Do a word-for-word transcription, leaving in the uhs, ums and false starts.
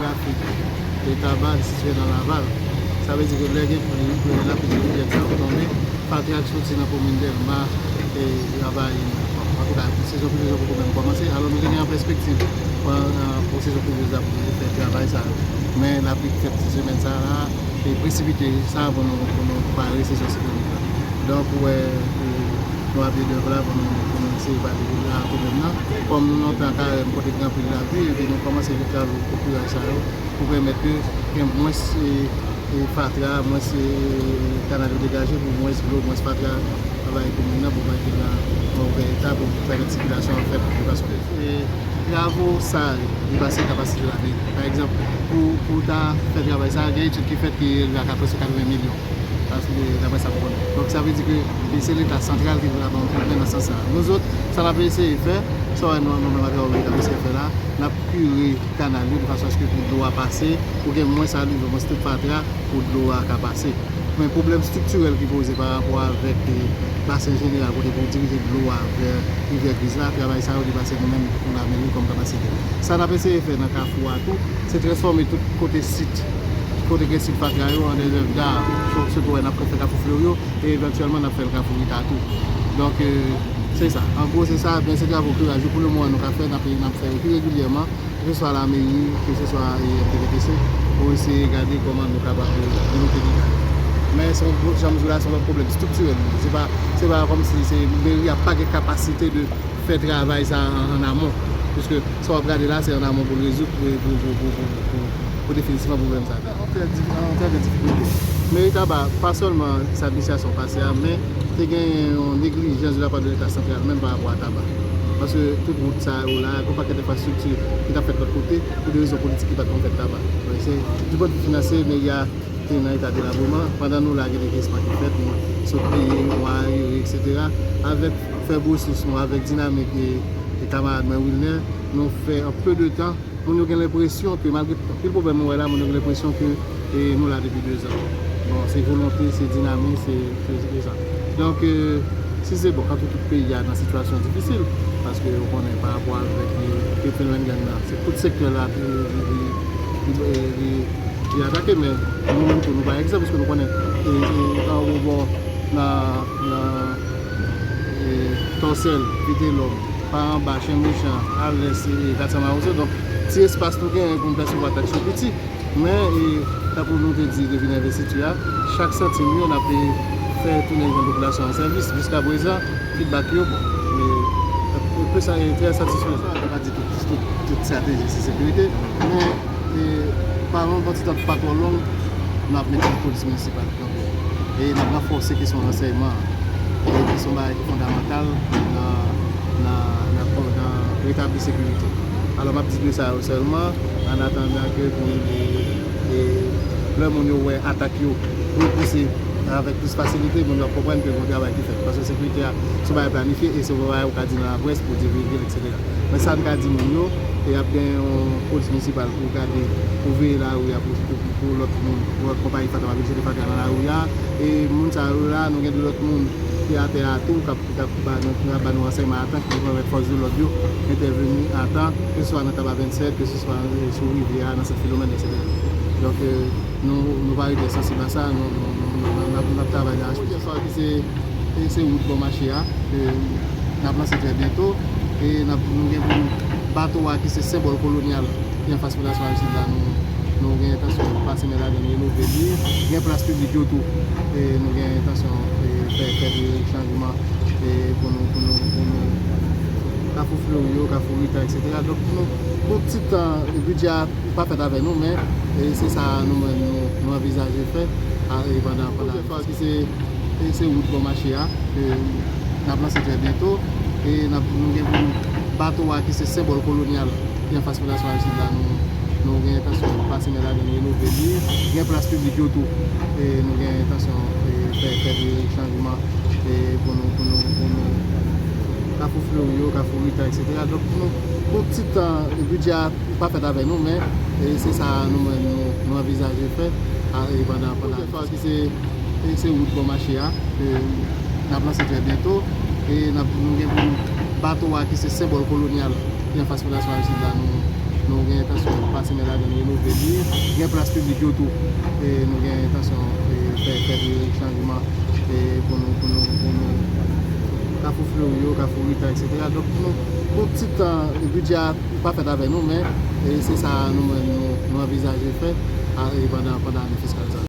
Jewografik, e Taba sitiye nan Laval. Sa vle di ke lè gen pli, lè lapli rivyè sa ap tonbe, fatra k soti nan komin Dèlma, e, anvayi nou. Antouka, sezon plivyez yo poko menm kòmanse, alò nou te gen an pèspektiv pou, pou sezon plivyez la pou fè travay sa yo. Men lapli k fèt ti semèn sa a la, e presipite sa pou nou, pou nou pare sezon siklonik la. Donk, ou wè, e, nou ap de dèv la pou nou, pou nou eseye pale de pwoblèm nan. Kòm nou nan tan karèm kote gen anpil lapli, epi nou kòmanse met travay pou kiraj sa yo, pou pèmèt ke gen mwens, e, e, fatra, mwens, e, kanal yo degaje, pou mwens dlo, mwens fatra anvayi komin nan, pou mete l nan yon ouvè eta, pou pèmèt sikilasyon an fèt de fason, e, travo sa yo depase kapasite lameri. Pa egzanp, pou, pou ta fè travay sa, gen etid ki fèt ki rive a katrevensèt, katreven milyon. Paske, daprè sa m konnen. Donk, sa vle di ke, e, se Leta santral ki dwe ta ba yon koudmen nan sans sa a. Nou zòt, sa n ap eseye fè, sa w wè nou, nou menm atravè Oblita n ap eseye fè la, n ap kire kanal yo de fason aske pou dlo a pase, pou gen mwens alive, mwens tout fatra, pou dlo a ka pase. Men pwoblèm estriktirèl ki poze pa rapò avèk, e, basen jeneral kote pou dirije dlo a vè rivyè Griz la, travay sa yo depase nou menm pou lameri kòm kapasite. Sa n ap eseye fè nan Kafou a tou, se transfòme tout kote sit, kote gen sit fatra yo an de zèv da, sou, sitou wè n ap fè Kafou Fleuri, e evantyèlman n ap fè l Kafou Rita tou. Donk, e, se sa. An gwo, se sa. Men se travo kiraj yo pou lemoman nou ka fè, n ap, n ap fè yo pi regilyèman, keseswa lameri, keseswa, e, M P T P C, pou eseye gade kòman nou kapab deloke li. Men se yon gwo, jan m di w la, se yon lòt pwoblèm estriktirèl li ye. Se pa, se pa kòmsi se meri a pa gen kapasite de fè travay sa an, an amon. Piske sa w ap gade la, se an amon pou l rezoud, pou, pou, pou definitivman pwoblèm sa. An tè di-, an tè de difikilte. Meri Taba, pa sèlman sa administrasyon pase a, men te gen yon neglijans de la pa de Leta santral menm pa rapò a Taba. Paske tout wout sa yo la, yon pakèt enfrastrikti ki t ap fèt lòt kote, pou de rezon politik ki pa t konn fèt laba. Donk, se, du pwennvi finanse, meri a te nan eta delabreman. Pandan nou la, gen degraisman ki fèt, nou sot peye, nou arere, etsetera. Avèk fèb resous nou, avèk dinamik e, e kamarad mwen Wilner, nou fè an pe de tan, moun yo gen lenpresyon ke malgre anpil pwoblèm nou wè la, moun yo gen lenpresyon ke, e, nou la depi de zan. Bon, se volonte, se dinamik, se, se, se sa. Donk, e, si se bon, kan tout peyi a nan sitiyasyon difisil, paske ou konnen pa rapò avèk, e, e fenomèn gang nan, se tout sektè la, e, e, e, e, li atake, men nou menm tou, nou pa egzanp, paske nou konnen, e, e, anwo bò nan, nan, e, Tòsèl, Vitelòm, pa anba, Chen Mechan, Alès, e, Katsan Mawozo. Donk, ti espas nou genyen pou n pèsevwa taks yo piti. Men, e, tankou nou te di depi nan envestiti a, chak santim yo, n ap, e, fè tounen jwenn popilasyon an sèvis. Jiskaprezan, fidbak yo, bon, e, e, e, trè satisfezan. Sa pa di tout, tout, tout estrateji se sekirite, men, e, pa yon, yon ti tan pa twò long, n ap mete polis minisipal kanpe. E n ap ranfòse kesyon ransèyman an, e ki se yon bagay ki fondamantal nan, nan, nan, nan retabli sekirite. Alò, m ap di de sa yo sèlman, an atandan ke pou, e, e, lè moun yo wè atak yo repouse avèk plis fasilite, moun yo ap konprann ke gen yon travay ki fèt. Paske sekirite a, se yon bagay planifye e se yon bagay ou ka di nan laprès, pou divulge l, etsetera. Men sa n ka di moun yo, e ap gen yon polis minisipal pou gade, pou veye lari a, pou, pou, pou lòt moun, pou lòt konpayi Fatra, m ap itilize Fatra nan lari a. E moun sa yo la, nou gen de lòt moun ki atè a tou, k ap, k ap ba nou, k ap ba nou ransèyman a tan, ki pèmèt fòs de lòd yo entèveni a tan, keseswa nan Taba vennsèt, keseswa, e, sou rivyè a, nan Sent Filomèn, etsetera. Donk, e, nou, nou pa rete sansib a sa, nou, nou, nou, nou, n ap, n ap travay nan. Premye sa ki se, e, se wout bò mache a, ke n ap lanse trè byento, e n ap, nou gen pou nou, bato a ki se senbòl kolonyal ki anfas Fondasyon Aristide la, nou, nou gen entansyon pase men ladan l, renove li, gen plas piblik yo tou, e nou gen entansyon, e, fè, fè de chanjman, e pou nou, pou nou, pou nou, Kafou Fleuri yo, Kafou Rita, etsetera. Donk, nou, pou ti tan, bidjè a pa fèt avè nou, men, e, se sa nou menm nou, nou anvizaje fè, a, e, pandan, pandan. Premye faz ki se, e, se wout bò mache a, ke n ap lanse trè byento, e n ap, nou gen pou nou, bato a ki se senbòl kolonyal ki anfas Fondasyon Aristide la, nou, nou gen entansyon pase men ladan l, renove li, gen plas piblik yo tou, e nou gen entansyon, e, fè, fè de chanjman, e pou nou, pou nou, pou nou, Kafou Fleuri yo, Kafou Rita, etsetera. Donk, nou, pou ti tan, bidjè a pa fèt avè nou, men, e, se sa nou menm nou, nou anvizaje fè, a, e, pandan, pandan. Premye faz ki se, e, se wout bò mache a, ke n ap lanse trè byento, e n ap, nou gen pou nou, bato a ki se senbòl kolonyal ki anfas Fondasyon Aristide la, nou, nou gen entansyon pase men ladan l, renove li, gen plas piblik yo tou, e nou gen entansyon, e, fè, fè de chanjman, e pou nou, pou nou, pou nou, Kafou Fleuri yo, Kafou Rita, etsetera. Donk, nou, pou ti tan, bidjè a pa fèt avè nou, men, e, se sa nou menm nou, nou anvizaje fè, a, e, pandan, pandan ane fiskal sa.